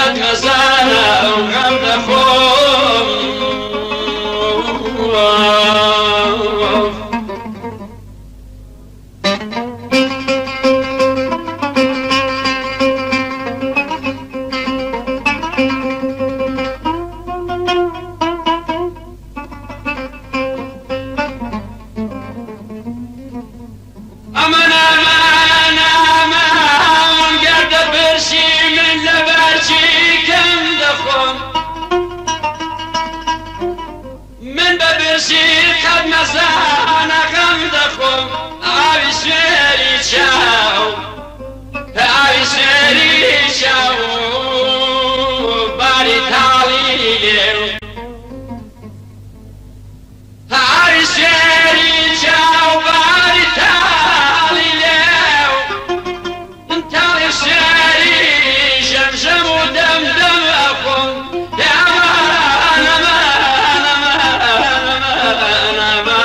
قەت مەزانە ئەو غەم دەخۆم. ئەمان ئەمان ئەمان گەر دەپرسی من لەبەرچی کەم دەخۆم من بە برسی قەت مەزانە غەم دەخۆم ئاوی سوێری چاو ئاوی سوێری چاو باری تاڵی لێو ئاوی سوێری چاو باری تاڵی لێو تاڵی سوێری ژەم ژەم و دەم دەم ئەخۆم ئەمان ئەمان ئەمان ئەمان ئەمان ئەمان.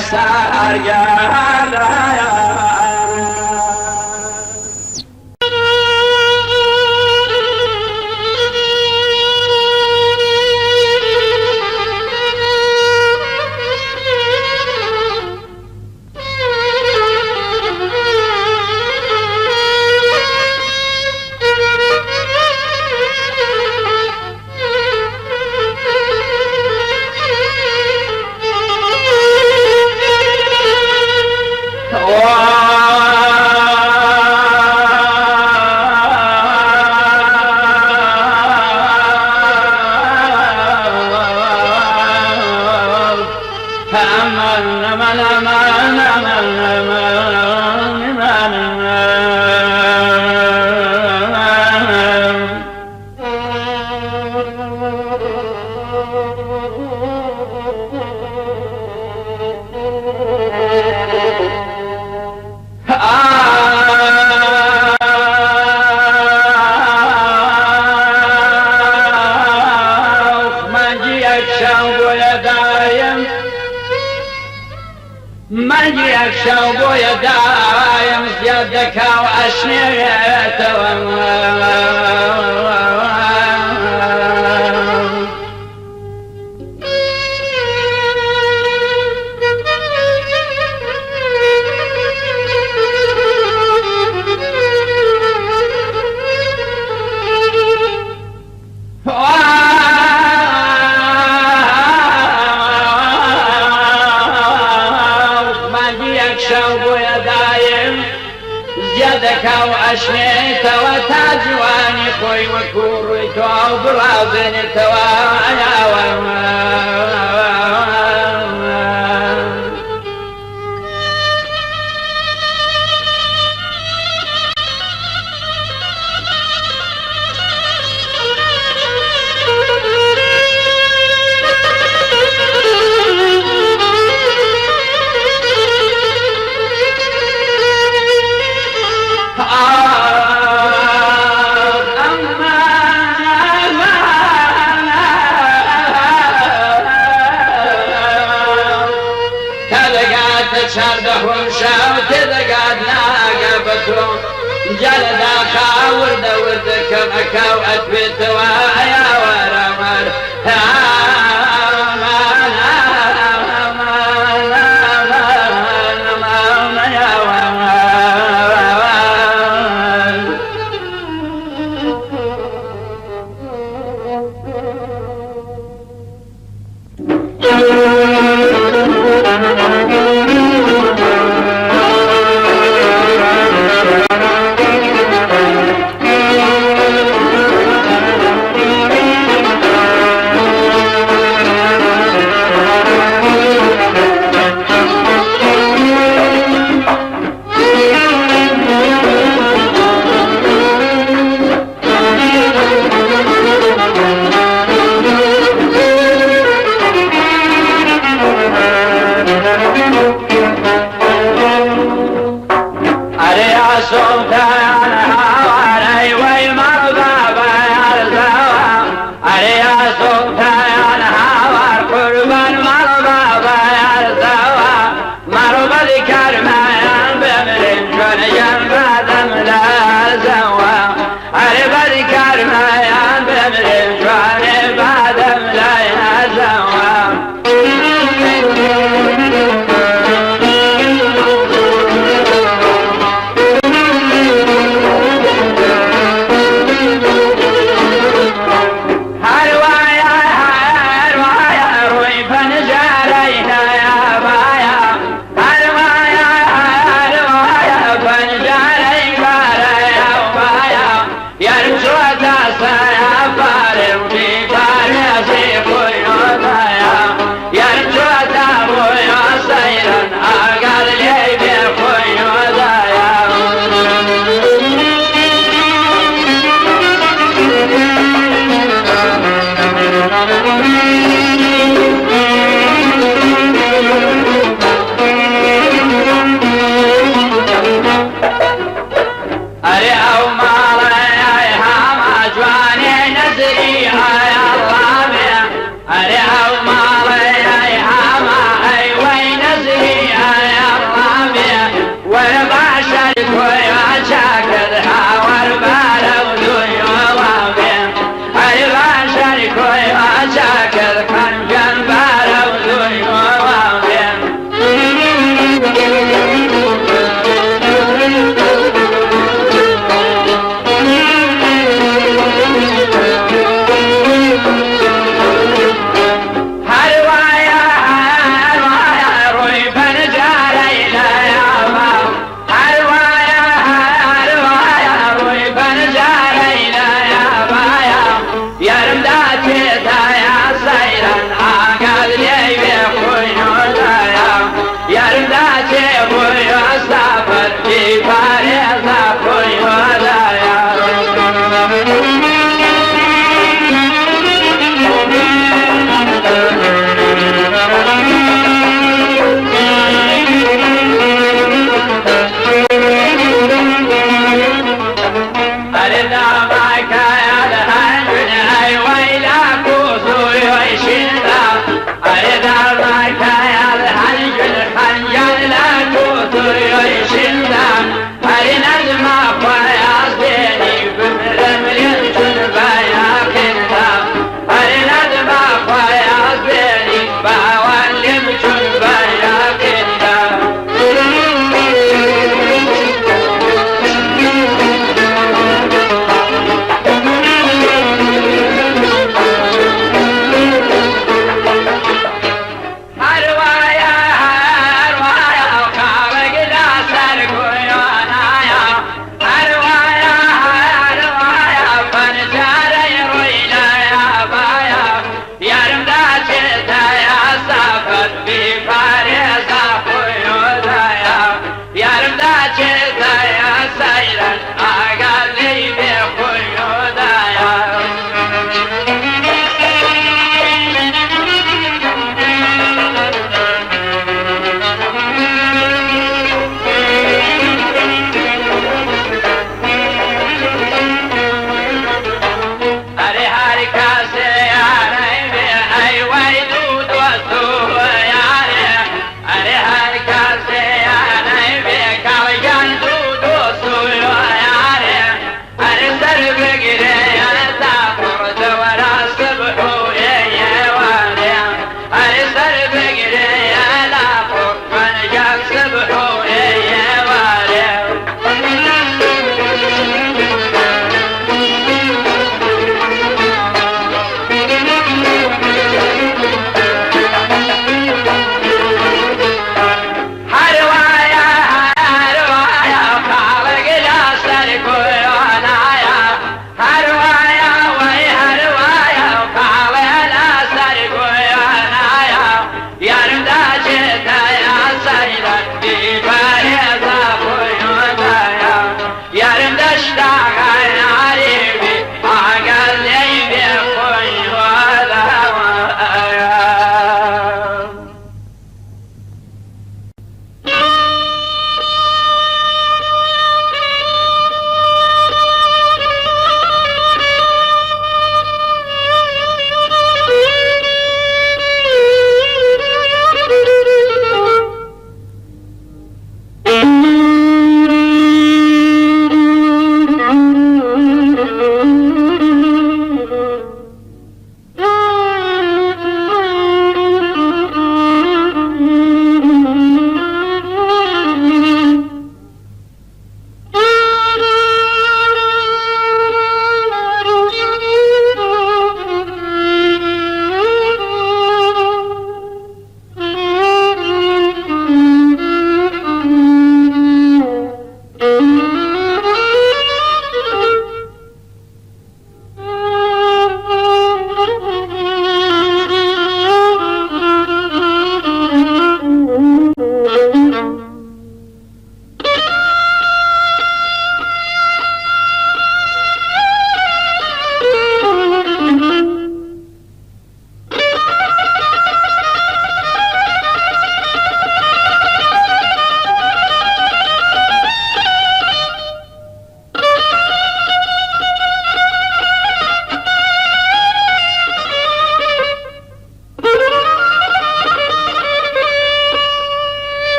سارگەردایە. مانگی یەک شەو بۆیە دایم زیاد دەکا و ئەشنێتەوە. مانگی یەک شەو بۆیە دایم زیاد دەکا و ئەشنێتەوە تا جوانی خۆی وەکوو ڕووی تۆ بڕازێنێتەوە. چاردەهۆم شاو تێدەگات ناگا بە تۆ جالەداخا وردە وردە کەم ئەکا و ئەتوێتەوە ئەیاوەرەمەر. هەر وایە هەر وایە ڕووی پەنجەرەی لایابا، هەر وایە هەر وایە ڕووی پەنجەرەی لایابایە، یارم داچێتایە سەیران ئاگات لێی بێ خوین و دایە، یارم داچێ.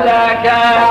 دەکەم.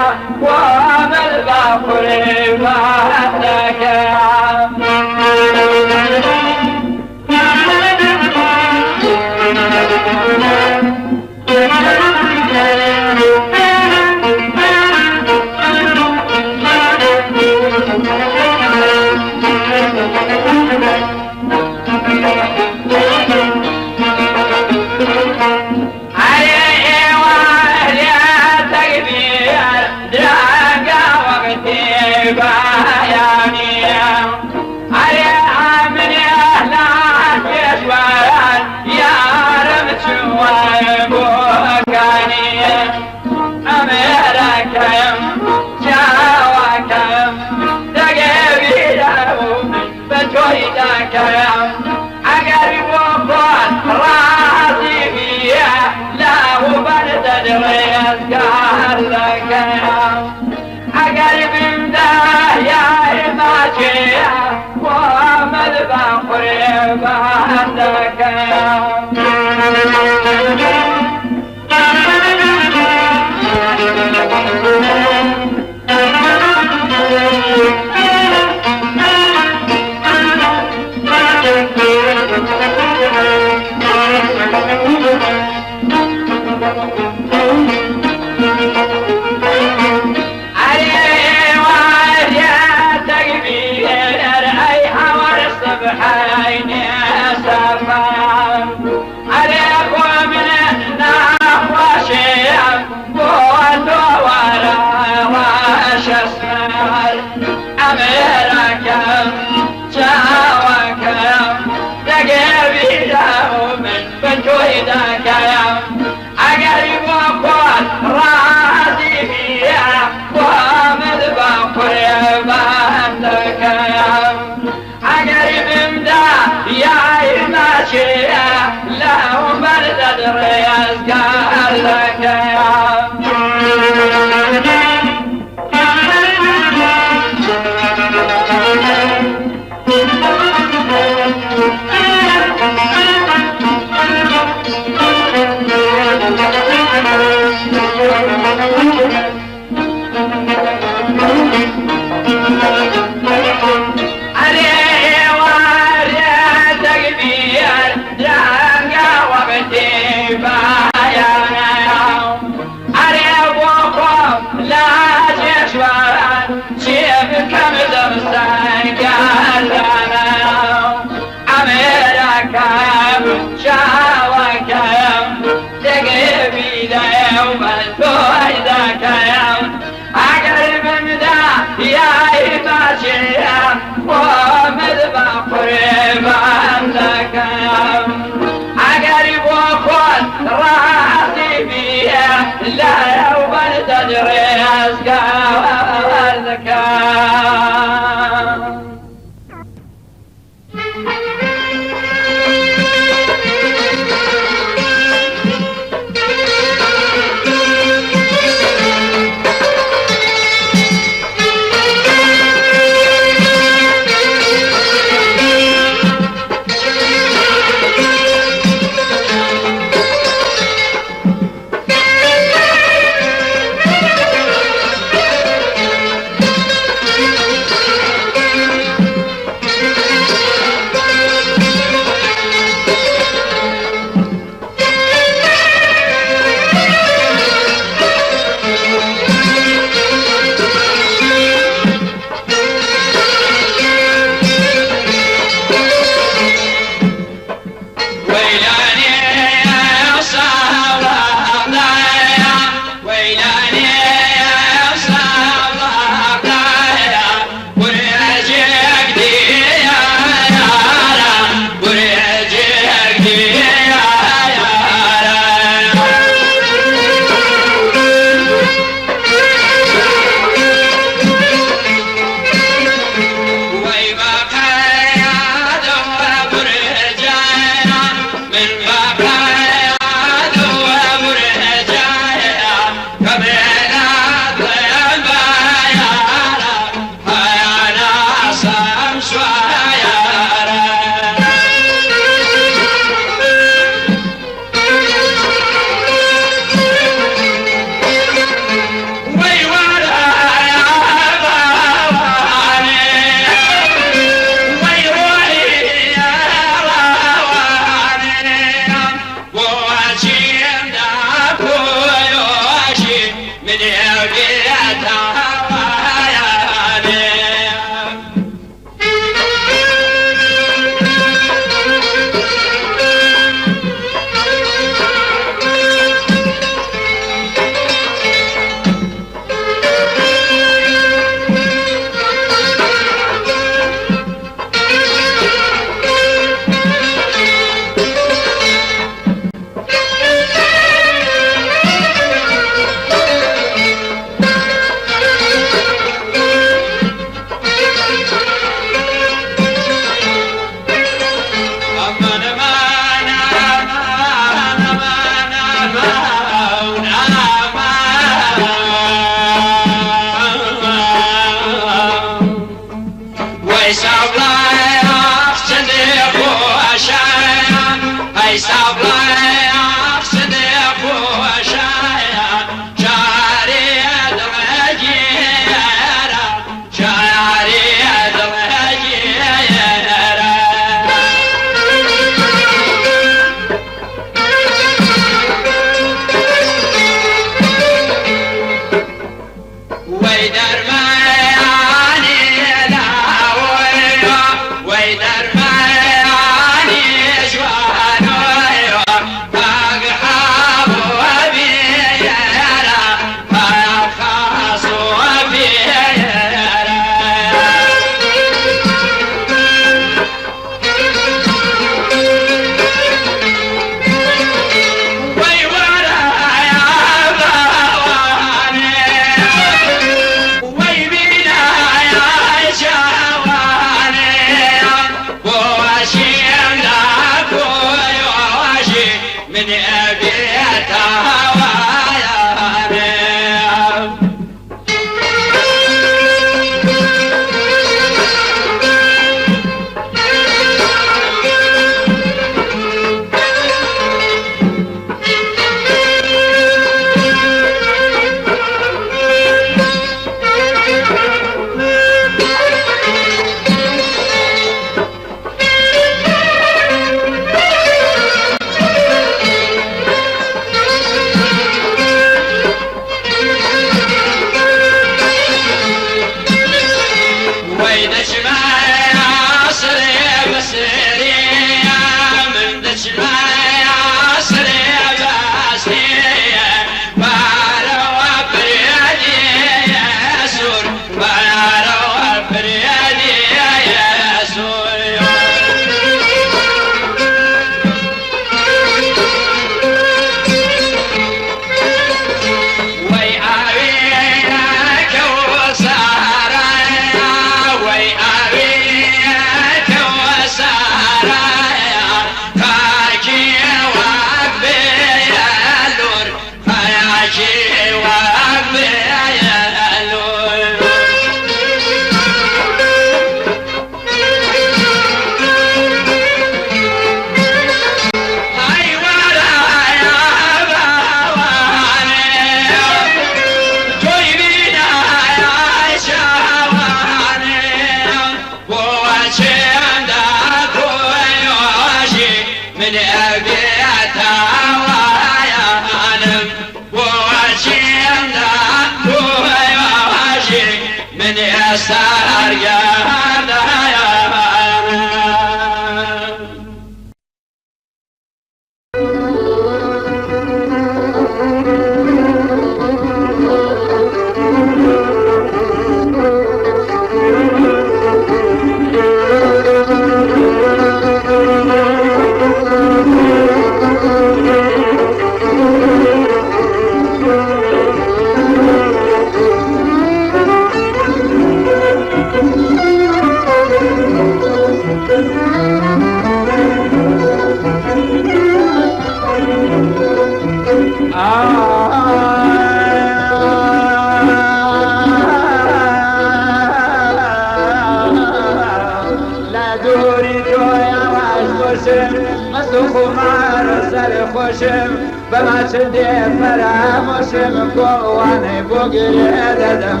خۆشم بەماچندێ فەرامۆشم کۆوانەی بۆ گرێ دەدەم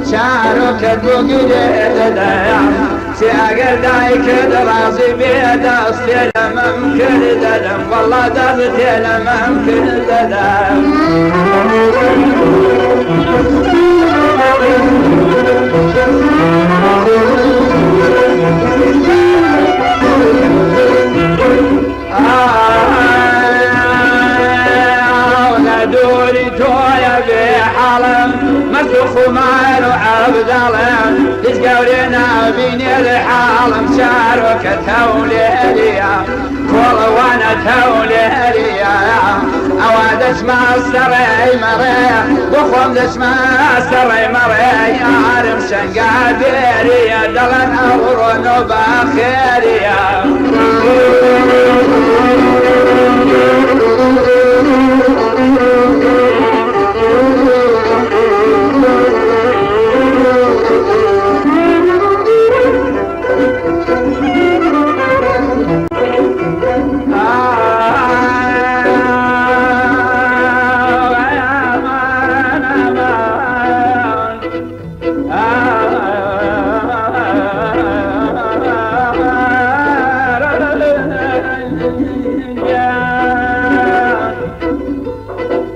چارۆکەت بۆ گرێ دەدەم. چێ ئەگەر دایکت ڕازی بێ دەستێ لە مەمکرد دەدەم وەڵا دەستێ لە مەمکرد دەدەم. لە دووری تۆیە بێ حاڵم مەست و خومار و عەبدەڵم هیچ گەورێ نابینێ لە حاڵم چارۆکە تەولێریە کۆڵەوانە تەولێریە ئەوە دەچمە سەڕێی مەڕێ بۆ خۆم دەچمە سەڕێی مەڕێ یارم شەنگا بێریە دەڵێن ئەوڕۆ نۆبە خێریە.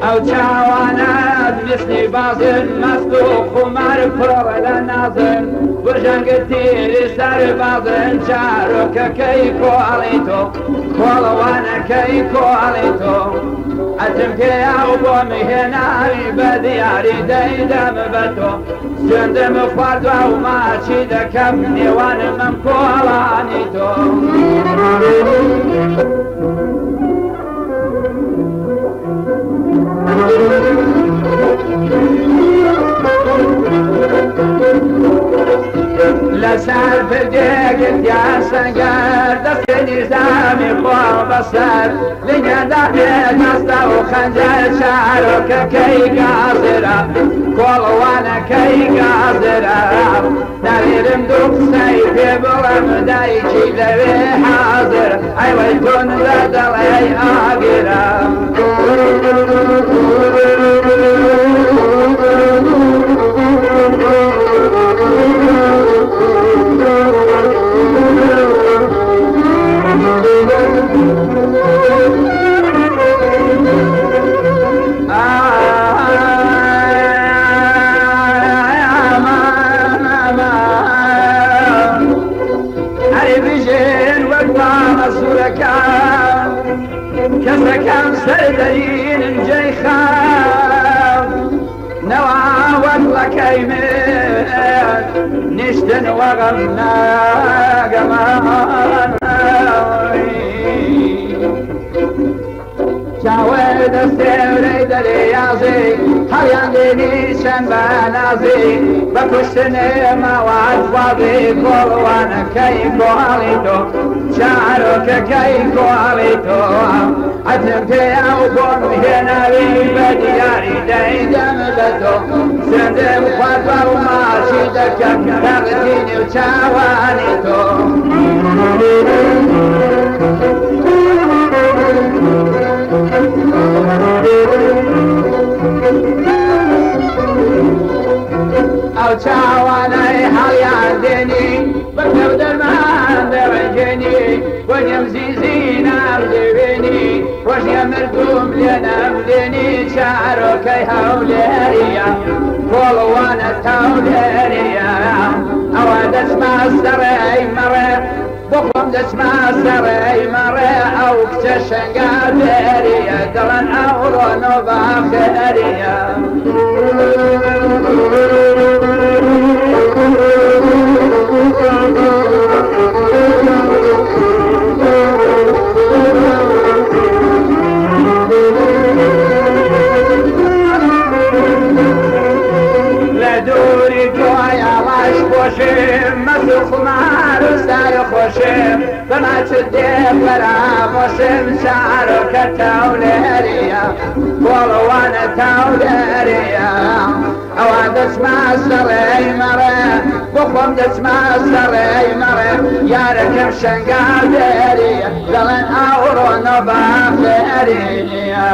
ئەو چاوانەت مثلی بازن مەست و خومار پڕ لە نازن برژانگە تیری سەر بازن چارۆکەکەی کۆڵی تۆ کۆڵەوانەکەی کۆڵی تۆ ئەتم پێیا و بۆم هێناوی بە دیاری دەیدەم بە تۆ سوێندم خواردوە و ماچی دەکەم نێوانمم کۆڵانی تۆ. لەسەر پردێکت یان سەنگەر دەستی نیزامی خۆ بەسەر لنگەدا بێ دەستە و خەنجەر چارۆکەکەی گازرە کۆڵەوانەکەی گازرە ناوێرم دوو قسەی پێ بڵێم دایکی لەوێ حازر ئەی وەی تۆندە دەڵێی ئاگرە. ئەرێ بژێن وەک مامە سوورەکان کەسەکان سەر دەرینن جێی خاو نەوا وەک من نیشتن وەغەم ناگەمان چاوە دەستێورەی دەرێیازی هەڵیان دێنی چەند بە نازی بە کوشتنێ ماوات خوازی کۆڵوانەکەی کۆڵی تۆ چارۆکەکەی کۆڵی تۆ ئەتم پێیا و بۆم هێناوی بە دیاری دەیدەم بە تۆ سوێندم خواردوە و ماچی دەکەم تەڕتینی و چاوانی تۆ. ئەو چاوانەی هەڵیان دێنی بەکەو دەرمان دەڕەنجێنی بۆنیم زیزی ناو دەوێنی ڕۆژێ مردوم لێ نەمدێنی چارۆکەی هەولێریە کۆڵوانە تەولێریە ئەوە دەچمە سەڕێی مەڕێ بۆ خۆم دەچمە سەڕێی مەڕێ ئەو کچە شەنگا بێریە دەڵێن ئەوڕۆ نۆبە خێریە. لە دووری تۆیا ڕەش پۆشم مەست و خومار و سەر خۆشم بەماچت دێ فەرامۆشم چارۆکە تەولێریە کۆڵەوانە تەولێریە ئەوە دەچمە سەڕێی مەڕێ بۆ خۆم دەچمە سەڕێی مەڕێ یارەکەم شەنگا بێریە دەڵێن ئەوڕۆ نۆبە خێریە.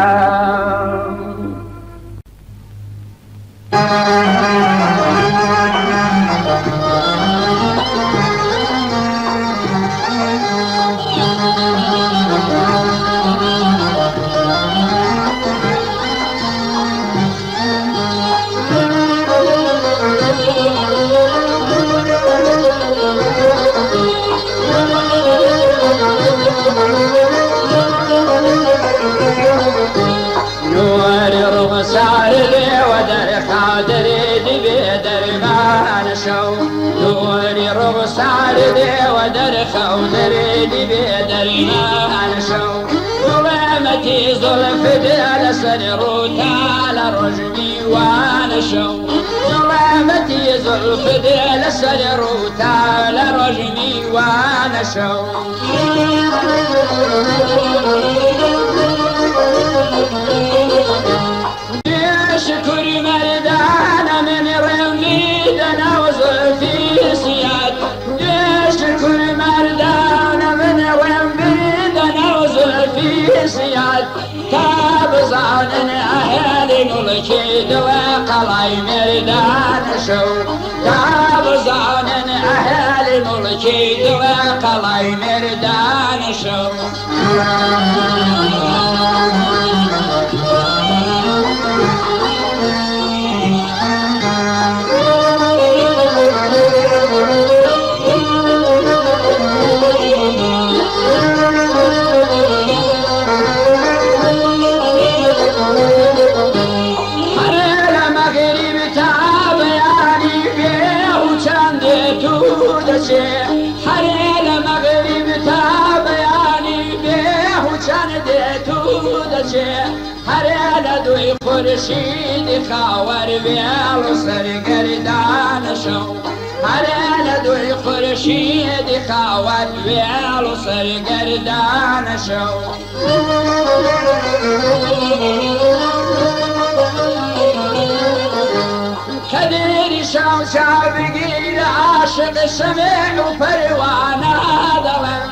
نوری ڕوخسار دێوە دەرخەو دەرێدی بێ دەرمان شەو ظلمەتی زوڵف دێ لەسەر ڕووتا لە ڕۆژ میوانە شەو ظلمەتی زوڵف دێ لەسەر ڕووتا لە ڕۆژ میوانە شەو شکر مردانە من ڕێم دیدەنە و زولفی سیاد شکر مردانە من ڕێم دیدەنە و زولفی سیاد تا بزانن ئەهلی مڵکی دڵ قەڵای مردانە شەو تا بزانن ئەهلی مڵکی دڵ قەڵای مردانە شەو هەر لە مەغریب تا بەیانی بێ و چەندێت و دەچێ هەر لە مەغریب تا بەیانی بێ و چەندێت و دەچێ هەر لە دوی خورشیدی خاوەر وێڵ و سەرگەردانە شەو هەر لە دوی خورشیدی خاوەر وێڵ و سەرگەردانە شەو کەدێری شەو چاوگیر عاشق شەمع و پەروانە دەڵێم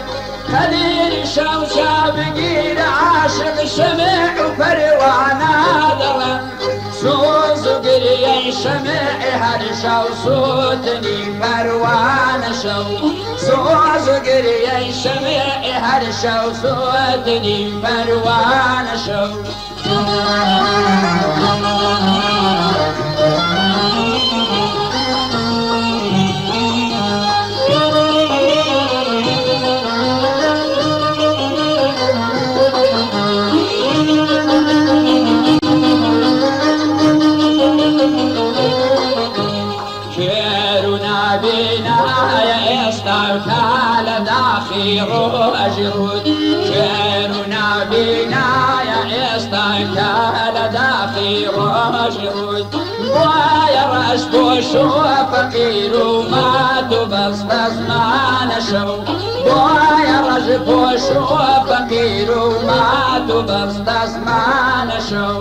کەدێری شەو چاوگیر عاشق شەمع و پەروانە دەڵێم سۆز و گریەی شەمع هەر شەو سووتنی پەروانە شەو سۆز و گریەی شەمع هەر شەو سووتنی پەروانە شەو شێر و نابینایە ئێستا تا لە داخی ڕۆژی ڕوت شێر و نابینایە ئێستا تا لە داخی ڕۆژی ڕوت وایە ڕەش پۆش و فەقیر و مات و بەستەزمانە شەو وایە ڕەش پۆش و فەقیر و مات و بەستەزمانە شەو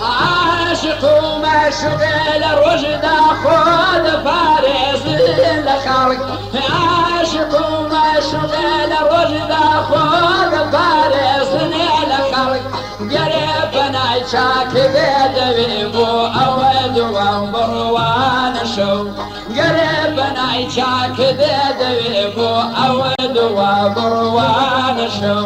عاشق و مەشوق لە ڕۆژدا خۆ دەپارێزن لە خەڵک عاشق و مەشوق لە ڕۆژدا خۆ دەپارێزن لە خەڵک گەرێ پەنای چاک بێ دەوێ بۆ ئەوە دووەم بڕوانە شەو گەرێ پەنای چاک بێ دەوێ بۆ ئەوە دووە بڕوانە شەو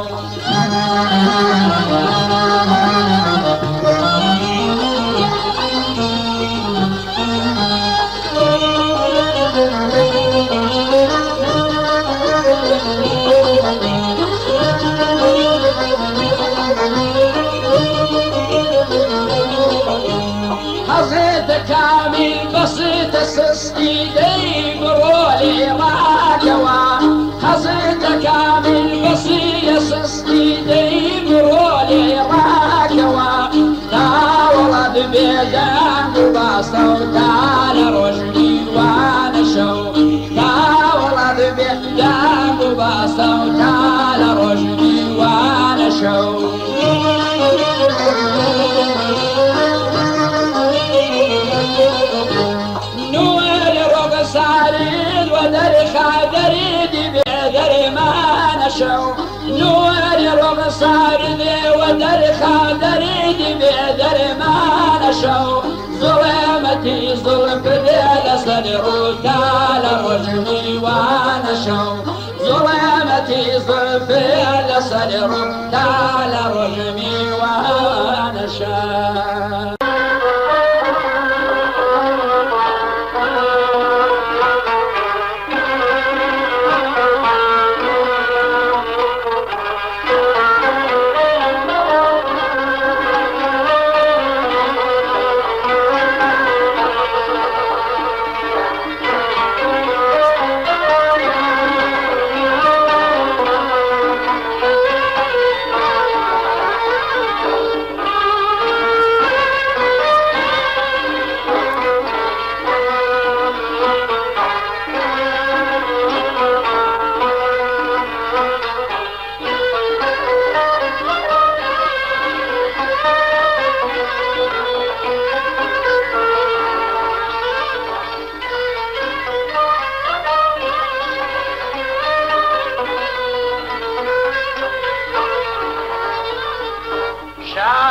حەزێتە کامیل بەسیتە سستی دەی بڕۆ لێ ڕاکەوە حەزێتە کامیل بەسیە سستی دەی بڕۆ لێ ڕاکەوە تا وڵات بێدەنگ و باستە و تا لە ڕۆژ میوانە شەو تا وڵات بێدەنگ و باستە و تا لە ڕۆژ میوانە شەو نور ڕوخسارت و دەرخا دەریدی بێ دەرمانە شەو نور ڕوخسارت و دەرخا دەریدی بێ دەرمانە شەو ظلمەتی زوڵف دێ لەسەر ڕووتا لە ڕۆژ میوانە شەو ظلمەتی زوڵف لەسەر ڕووتا لە ڕۆژ میوانە شەو Yeah.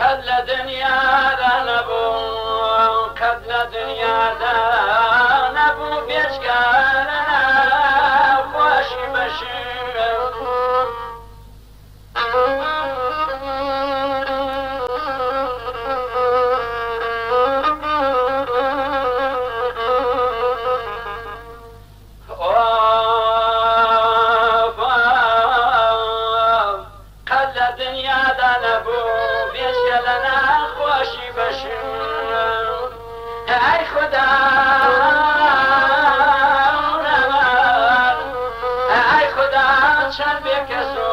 قەت لە دنیادا نەبوو، قەت لە دنیادا نەبوو بێجگە لە ناخۆشی بەشم. ئۆف قەت لە دنیادا نەبوو بێجگە لە ناخۆشی بەشم. ئەی خودا نەمان، ئەی خودا چەند بێکەس و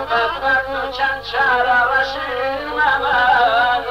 بەدبەخت و چەند چارە ڕەشم ئەمان.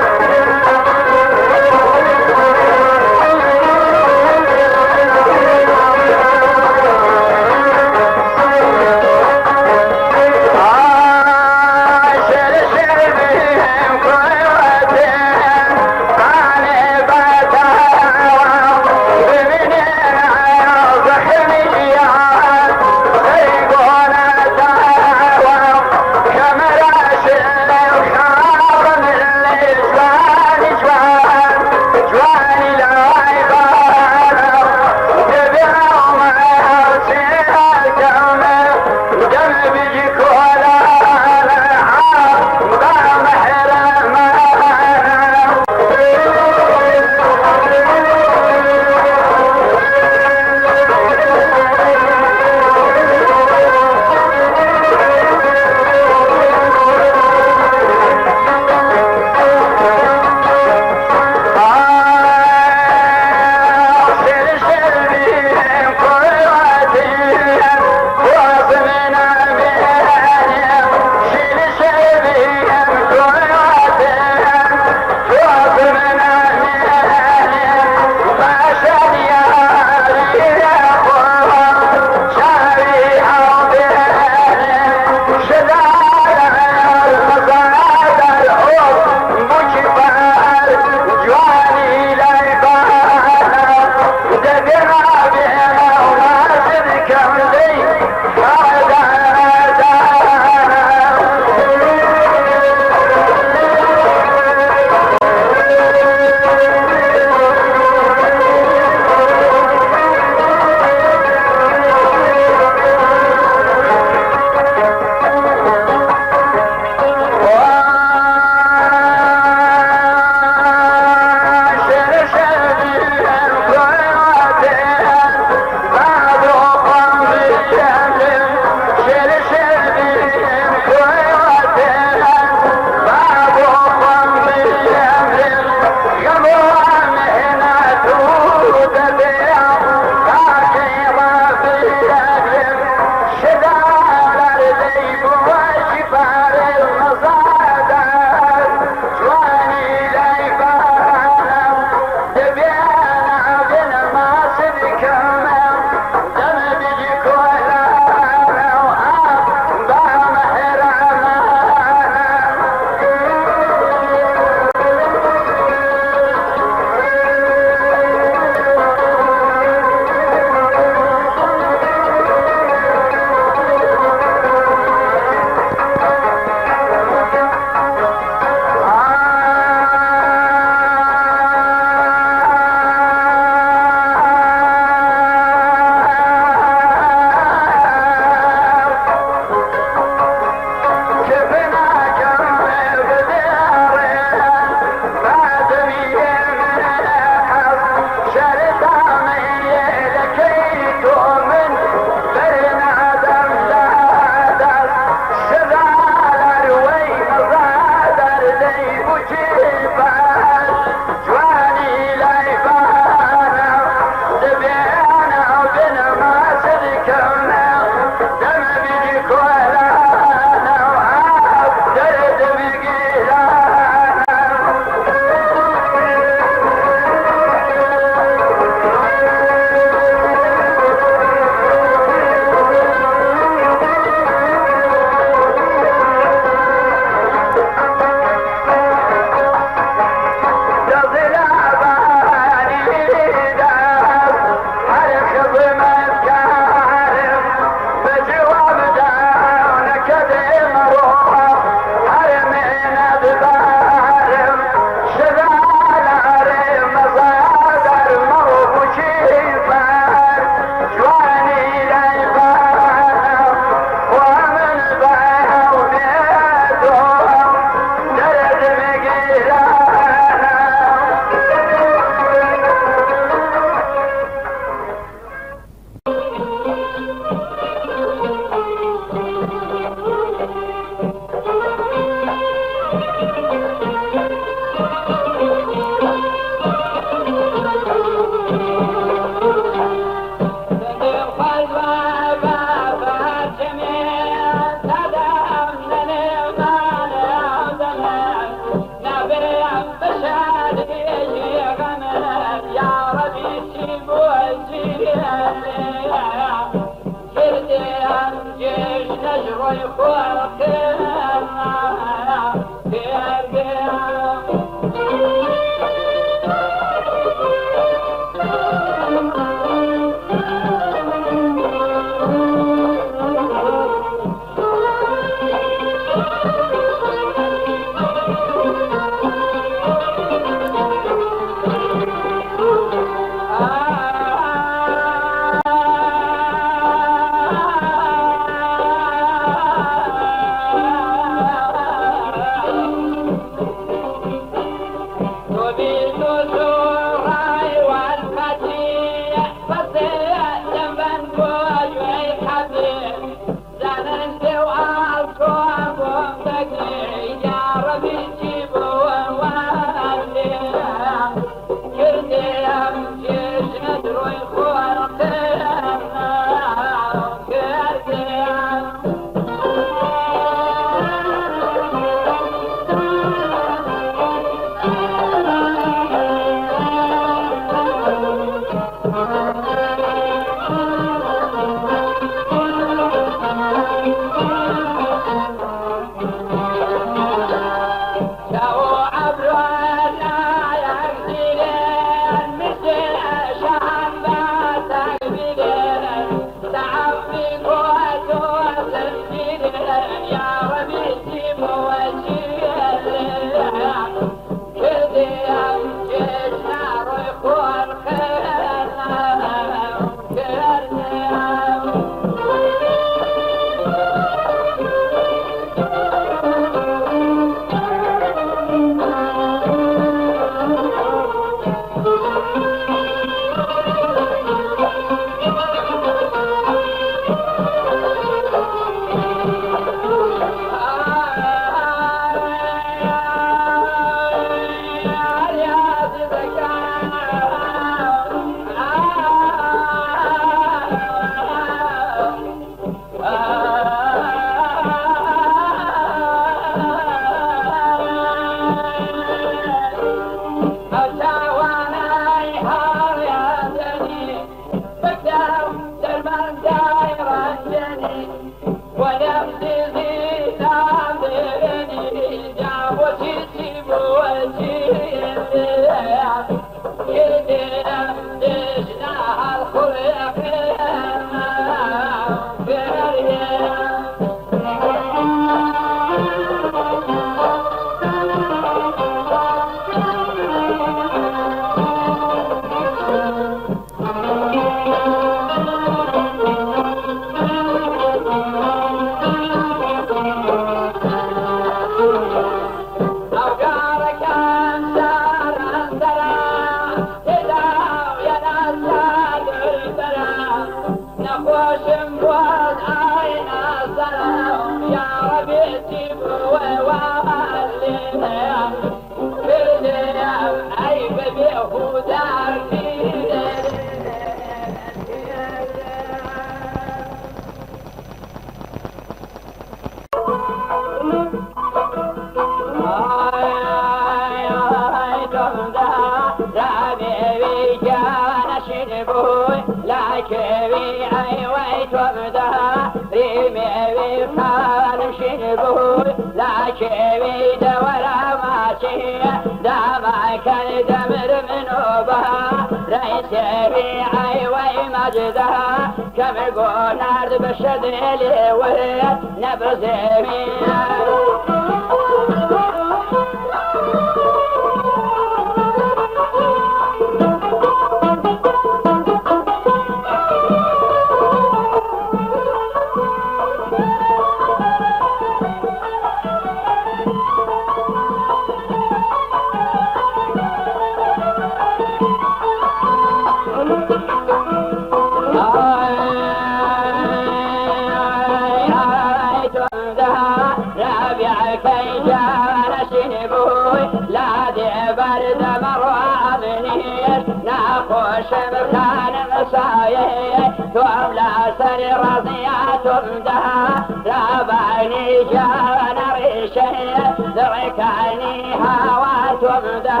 ذركني هوى. تۆمدا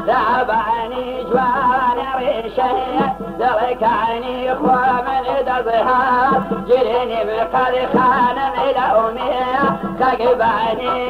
رابانی جوان ڕیشەیە دڵەکانی خۆ من دەزهات جرێنی بقەر خانم لە ئومێ کەگبانی.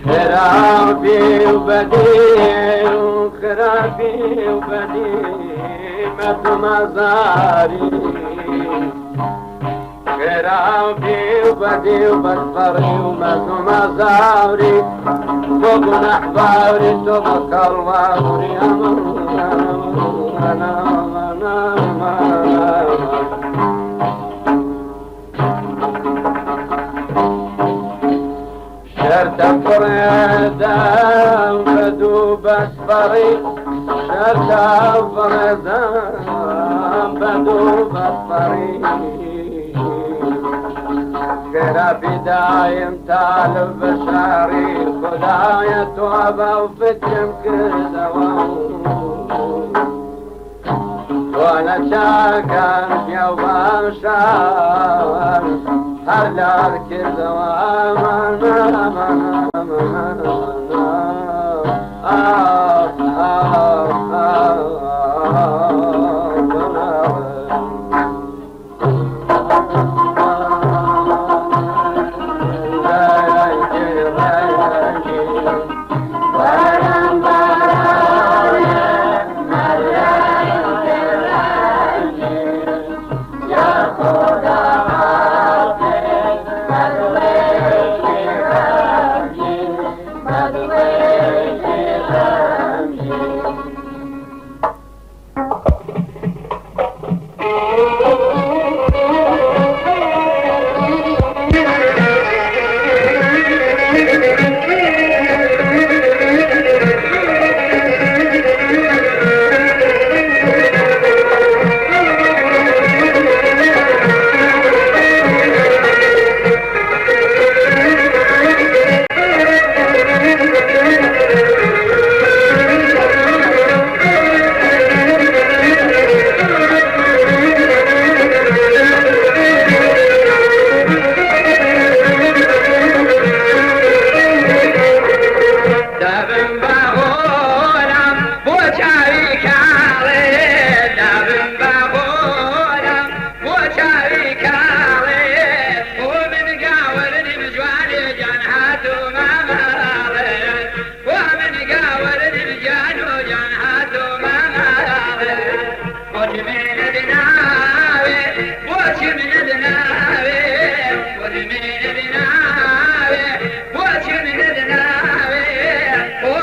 خرابي وبديع خرابي وبديع مزاري خرابي وبديع وبدفري ومزاري فوق نحباري توبك الواري أنا أنا شرط فريدان بدو بسفري شرط فريدان بدو بسفري خرابي دايم تالف بشاري خدايا توبة وفتم كذا وانا شاكر يا بشار هلا كذا دەبم بە غۆلام بۆ چاوی کاڵێ، دەبم بە غۆلام بۆ چاوی کاڵێ، خۆ من گاور نیم جوانێ گیان هاتوومە ماڵێ، خۆ من گاور نیم گیان و گیان هاتوومە ماڵێ، بۆچی منت ناوێ، بۆچی منت ناوێ، بۆچی منت ناوێ، بۆچی منت ناوێ، خۆ.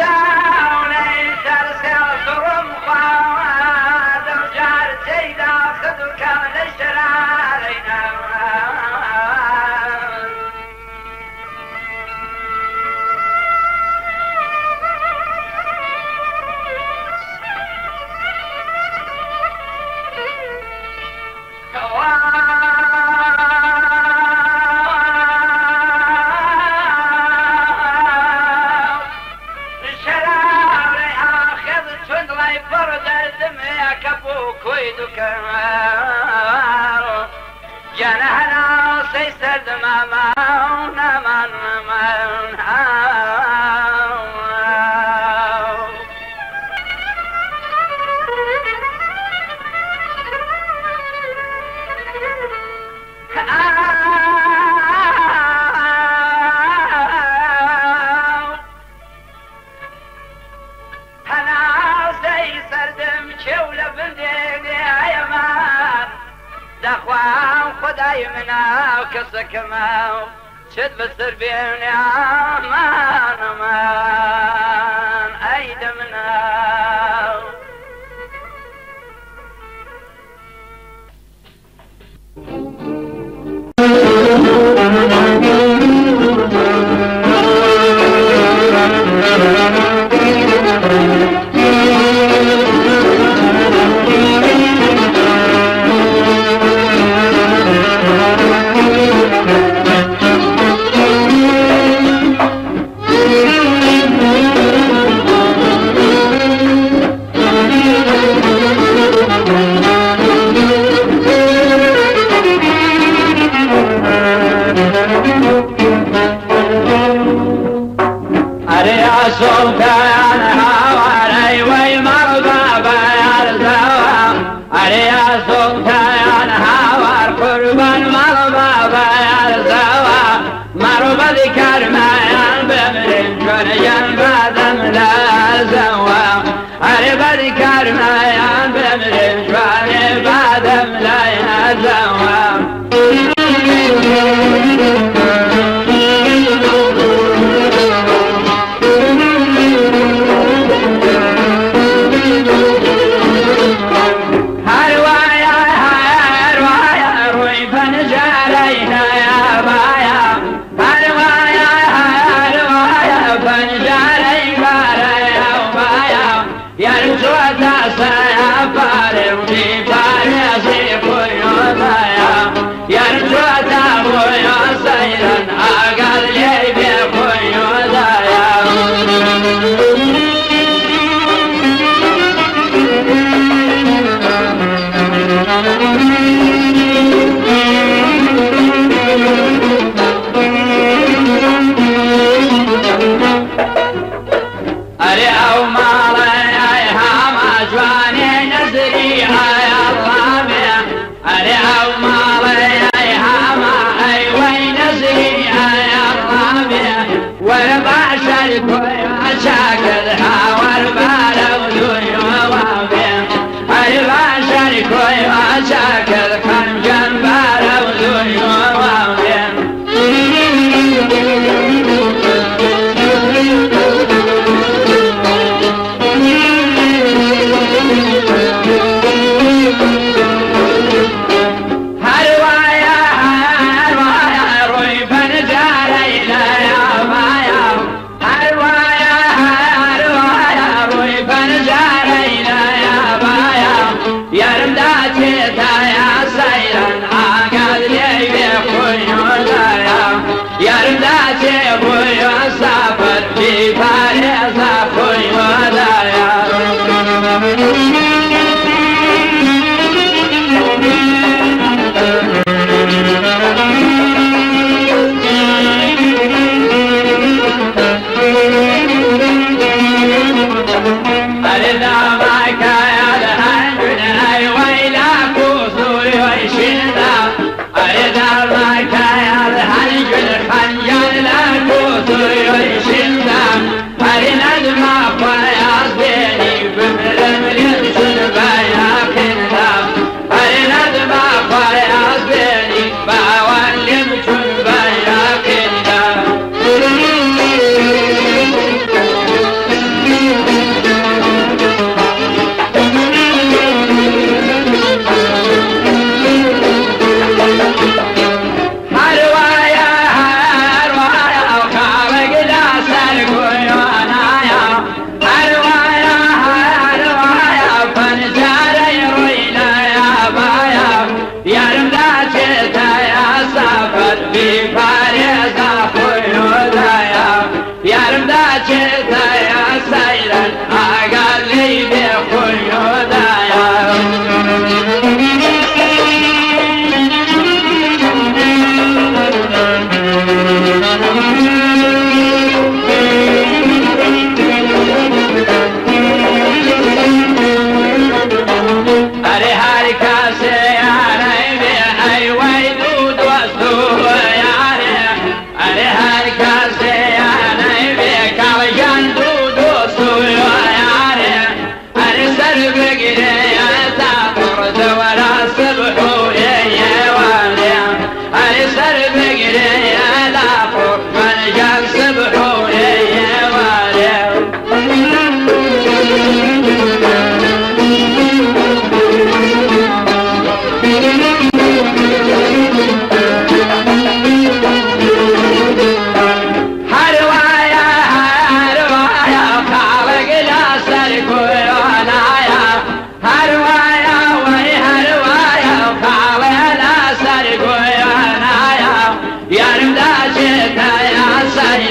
داونەی سەر سێڵ سڕم خواردم جار تێیدا خد و کەم لە شەرارەی ناوە. هەناسەی سەردم کێو لە بندێنێ ئەیەمان دەخوام خدای منا و کەسەکەمە چت بەسەر بێنێ ئامان ئەمان ئەی دەمناو. ئەرێ سوڵتان هاوارەی وەی مەڕ بابایارزەوە ئەرێ سوڵتان هاوار قوربان مەڕ بابایارزەوە مەڕ بەدی کارمایان بمرن چۆنیان بادەم لازەوە ئەرێ بەدی کارمایان بمرن چۆنێ بادەم لازەوە. هەروایە هەروایە ڕووی پەنجەرەی نایابایە هەروایە هەروایە پەنجەرەی بارەیەوبایە یار چۆتە سەر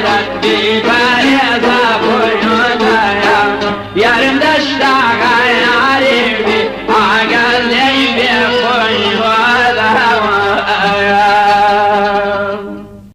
غیرت بی.